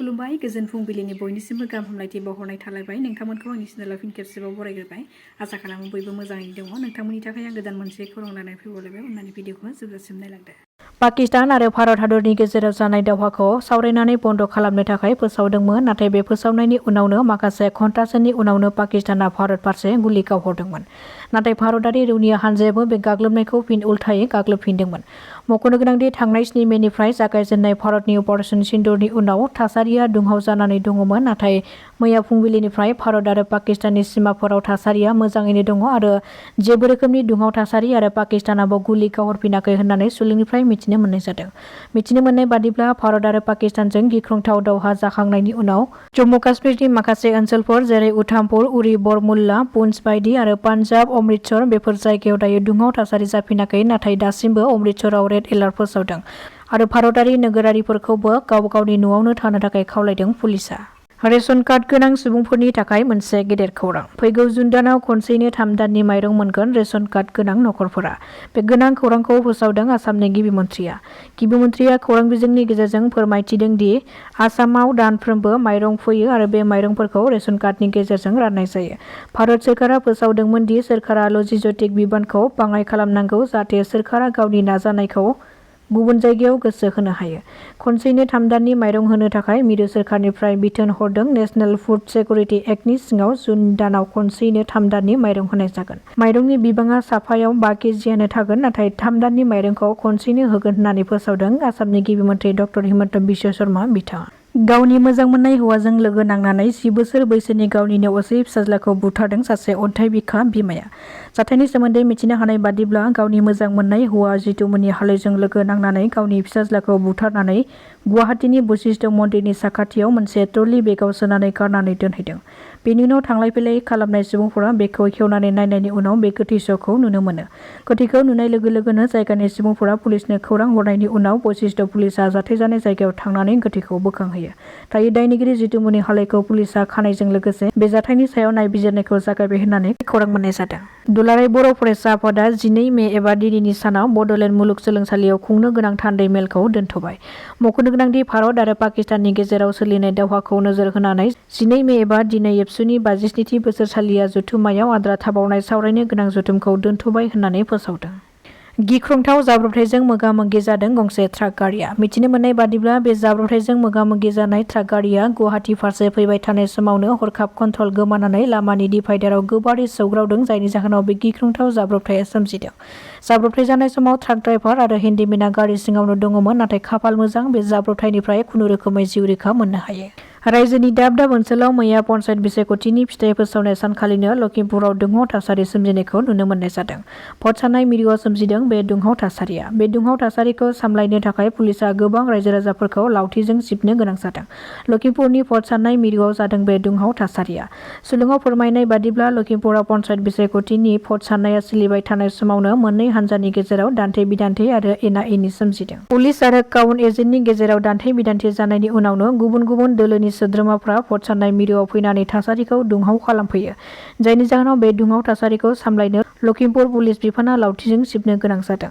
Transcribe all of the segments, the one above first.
खुलुमबाय गोजोन फुंबिलिनि बयनिसिमबो गाहाम हामलायथि बावहरनाय थालायबाय नोंथांमोनखौ आंनि चेनेलाव फिन खेबसेबाव बरायग्रोबाय आसा खालामो बयबो मोजाङैनो दङ नोंथांमोननि थाखाय आं गोदान मोनसे खौरां लानानै फैबावलायबाय अननानै भिडिअखौ जोबजासिम नायलांदो। पाकिस्तान आरो भारत हादरनि गेजेराव जानाय दावहाखौ सावरायनानै बन्द खालामनो थाखाय फोसावदोंमोन नाथाय बे फोसावनायनि उनावनो माखासे घन्टासोनि उनावनो पाकिस्ताना भारत फारसे गुलि गावहरदोंमोन। नाथाय भारतारि रौनिया हानजायाबो बे गाग्लोबनायखौ फिन उल्थायै गाग्लोबफिनदोंमोन। मख'नो गोनांदि थांनाय 7 मेनिफ्राय जागायजेननाय भारतनि अपारेशन सिन्दुरनि उनाव थासारिया दुंहाव जानानै दङमोन नाथाय मैया फुंबिलिनिफ्राय भारत आरो पाकिस्ताननि सिमाफोराव थासारिया मोजाङैनो दङ आरो जेबो रोखोमनि दुंहाव थासारि आरो पाकिस्तानाबो गुलि गावहरफिनाखै होननानै सुलुंनिफ्राय मिथिनो मोननाय जादों। मिथिनो मोननाय बादिब्ला भारत आरो पाकिस्तानजों गिख्रंथाव दावहा जाखांनायनि उनाव जम्मु काश्मीरनि माखासे ओनसोलफोर जेरै उधमपुर, उरी, बरमुल्ला, पुंछ बायदि आरो पान्जाब, अमृतसर बेफोर जायगायाव दायो दुंहाव थासारि जाफिनाखै नाथाय दासिमबो अमृतसराव रेड एलार्ट फोसावदों आरो भारतारि नोगोरारिफोरखौबो गाव-गावनि न'आवनो थानो थाखाय खावलायदों पुलिसआ। रेशन कार्ड गोनां सुबुंफोरनि थाखाय मोनसे गेदेर खौरां। फैगौ जुन दानाव खनसेयैनो 3 दाननि माइरं मोनगोन रेशन कार्ड गोनां नखरफोरा। बे गोनां खौरांखौ फोसावदों आसामनि गिबि मन्थ्रिया। गिबि मन्थ्रिया खौरां बिजोंनि गेजेरजों फोरमायथिदों दि आसामाव दानफ्रोमबो माइरं फैयो आरो बे माइरंफोरखौ रेशन कार्डनि गेजेरजों राननाय जायो। भारत सोरखारा फोसावदोंमोन दि सोरखारा लजिस्टिक बिबानखौ बाङाइ खालामनांगौ जाहाथे सोरखारा गावनि नाजानायखौ गुबुन जायगायाव गोसो होनो हायो। खनसेयैनो 3 दाननि माइरं होनो थाखाय मिरु सोरखारनिफ्राय बिथोन हरदों। नेशनेल फुड सिकिउरिटि एक्टनि सिङाव जुन दानाव खनसेयैनो 3 दाननि माइरं होनाय जागोन। माइरंनि बिबाङा साफायाव 5 केजियानो थागोन नाथाय 3 दाननि माइरंखौ खनसेयैनो होगोन होननानै फोसावदों आसामनि गिबि मन्थ्रि डॉ हिमन्त बिश्व शर्मा बिथाङा। गावनि मोजां मोननाय हौवाजों लोगो नांनानै 10 बोसोर बैसोनि गावनिनो असे फिसाज्लाखौ बुथारदों सासे अन्थाइ बिखा बिमाया। जाथायनि सोमोन्दै मिथिनो हानाय बादिब्ला गावनि मोजां मोननाय हौवा जितुमनि हालैजों लोगो नांनानै गावनि फिसाज्लाखौ बुथारनानै गुवाहाटीनि बशिष्ठ मन्दिरनि साखाथियाव मोनसे ट्रली बेगआव सोनानै गारनानै दोनहैदों। बेनि उनाव थांलाय फैलाय खालामनाय सुबुंफोरा बेखौ खेवनानै नायनायनि उनाव बे गोथै सह'खौ नुनो मोनो। गोथैखौ नुनाय लोगो लोगोनो जायगानि सुबुंफोरा पुलिसनो खौरां हरनायनि उनाव बशिष्ठ पुलिसआ जाथाय जानाय जायगायाव थांनानै गोथैखौ बोखांहोयो। दायो दायनिगिरि जितुमनि हालैखौ पुलिसआ खानायजों लोगोसे बे जाथायनि सायाव नायबिजिरनायखौ जागायबाय होननानै खौरां मोननाय जादों। दुलाराय बर' फरायसा आफादा 12 मे एबा दिनैनि सानाव बड'लेण्ड मुलुगसोलोंसालियाव खुंनो गोनां थान्दै मेलखौ दोनथ'बाय। मख'नो गोनांदि भारत आरो पाकिस्ताननि गेजेराव सोलिनाय दावहाखौ नोजोर होनानै 12 मे एबा दिनै एबसुनि 52थि बोसोरसालिया जथुम्मायाव आद्रा थाबावनाय सावरायनो गोनां जथुमखौ दोनथ'बाय होननानै फोसावदों। गिख्रंथाव जाब्रबथायजों मोगा-मोगि जादों गंसे ट्राक गारिया। मिथिनो मोननाय बादिब्ला बे जाब्रबथायजों मोगा-मोगि जानाय ट्राक गारिया गुवाहाटी फारसे फैबाय थानाय समावनो हरखाब कन्ट्रल गोमानानै लामानि डिभाइडाराव गोबारै सौग्रावदों जायनि जाहोनाव बे गिख्रंथाव जाब्रबथाया सोमजिदों। जाब्रबथाय जानाय समाव ट्राक ड्राइभार आरो हेन्डिमेनआ गारि सिङावनो दङमोन नाथाय खाफाल मोजां बे जाब्रबथायनिफ्राय खुनुरोखोमै जिउ रैखा मोननो हायो। रायजोनि दाब दाब ओनसोलाव मैया पन्चायत बिसायख'थिनि फिथाइ फोसावनाय सानखालिनो लखिमपुराव दुंहाव थासारि सोमजिनायखौ नुनो मोननाय जादों। भट साननाय मिरुआव सोमजिदों बे दुंहाव थासारिया। बे दुंहाव थासारिखौ सामलायनो थाखाय पुलिसआ गोबां रायजो-राजाफोरखौ लावथिजों सिबनो गोनां जादों। लखिमपुरनि भट साननाय मिरुआव जादों बे दुंहाव थासारिया। सुलुङाव फोरमायनाय बादिब्ला लखिमपुराव पन्चायत बिसायख'थिनि भट साननाया सोलिबाय थानाय समावनो मोननै हान्जानि गेजेराव दान्थे-बिदान्थे आरो एना-एनि सोमजिदों। पुलिस आरो काउन्ट एजेन्टनि गेजेराव दान्थे-बिदान्थे जानायनि उनावनो गुबुन गुबुन दोलोनि सोद्रोमाफ्रा भट साननाय मिरुआव फैनानै थासारिखौ दुंहाव खालामफैयो। जायनि जाहोनाव बे दुंहाव थासारिखौ सामलायनो लखिमपुर पुलिस बिफाना लावथिजों सिबनो गोनां जादों।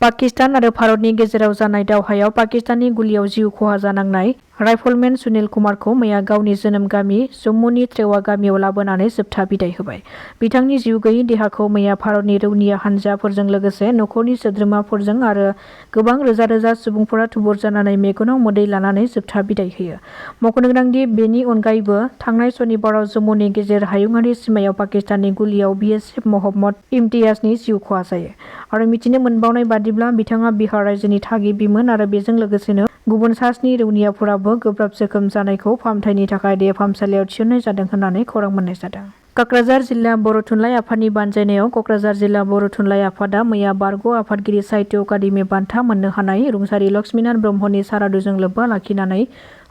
पाकिस्तान आरो भारतनि गेजेराव जानाय दावहायाव पाकिस्ताननि गुलियाव जिउ खहा जानांनाय राइफलमेन सुनील कुमारखौ मैया गावनि जोनोम गामि जम्मुनि त्रेवा गामियाव लाबोनानै जोबथा बिदाय होबाय। बिथांनि जिउ गैयै देहाखौ मैया भारतनि रौनिया हानजाफोरजों लोगोसे नखरनि सोद्रोमाफोरजों आरो गोबां रोजा रोजा सुबुंफोरा थुबुर जानानै मेगनाव मोदै लानानै जोबथा बिदाय होयो। मख'नो गोनांदि बेनि अनगायैबो थांनाय सनिबाराव जम्मुनि गेजेर हायुंआरि सिमायाव पाकिस्ताननि गुलियाव BSF मोहम्मद इम्तियाजनि जिउ खहा जायो आरो मिथिनो मोनबावनाय बादिब्ला बिथाङा बिहार रायजोनि थागिबिमोन आरो बेजों लोगोसेनो गुबुन सा 7 रौनियाफोराबो गोब्राब जोखोम जानायखौ फाहामथायनि थाखाय देहा फाहामसालियाव थिसननाय जादों होननानै खौरां मोननाय जादों। कक्राझार जिल्ला बर' थुनलाइ आफादनि बानजायनायाव कक्राझार जिल्ला बर' थुनलाइ आफादा मैया बारग' आफादगिरि साहित्य अकादेमि बान्था मोननो हानाय रुंसारि लक्ष्मीनाथ ब्रह्मनि सारादुजों लोब्बा लाखिनानै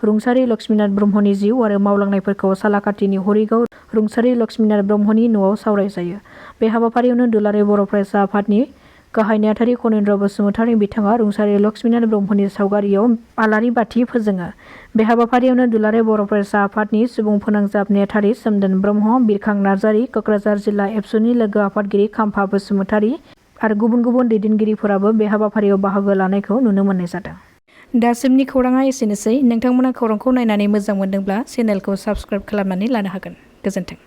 रुंसारि लक्ष्मीनाथ ब्रह्मनि जिउ आरो मावलांनायफोरखौ सालाकाटिनि हरिगाव रुंसारि लक्ष्मीनाथ ब्रह्मनि न'आव सावरायजायो। बे हाबाफारियावनो दुलाराय बर' फरायसा आफादनि गाहाय नेहाथारि खनेन्द्र बसुमतारी बिथाङा रुंसारि लक्ष्मीनाथ ब्रह्मनि सावगारियाव आलारि बाथि फोजोङो। बे हाबाफारियावनो दुलाराय बर' फरायसा आफादनि सुबुं फोनांजाब नेहाथारि सोमदोन ब्रह्म, बिरखां नार्जारी, कक्राझार जिल्ला एबसुनि लोगो आफादगिरि खाम्फा बसुमतारी आरो गुबुन गुबुन दैदेनगिरिफोराबो बे हाबाफारियाव बाहागो लानायखौ नुनो मोननाय जादों। दासिमनि खौराङा एसेनोसै। नोंथांमोना खौरांखौ नायनानै मोजां मोनदोंब्ला चेनेलखौ साबस्क्राइब खालामनानै लानो हागोन। गोजोन्थों।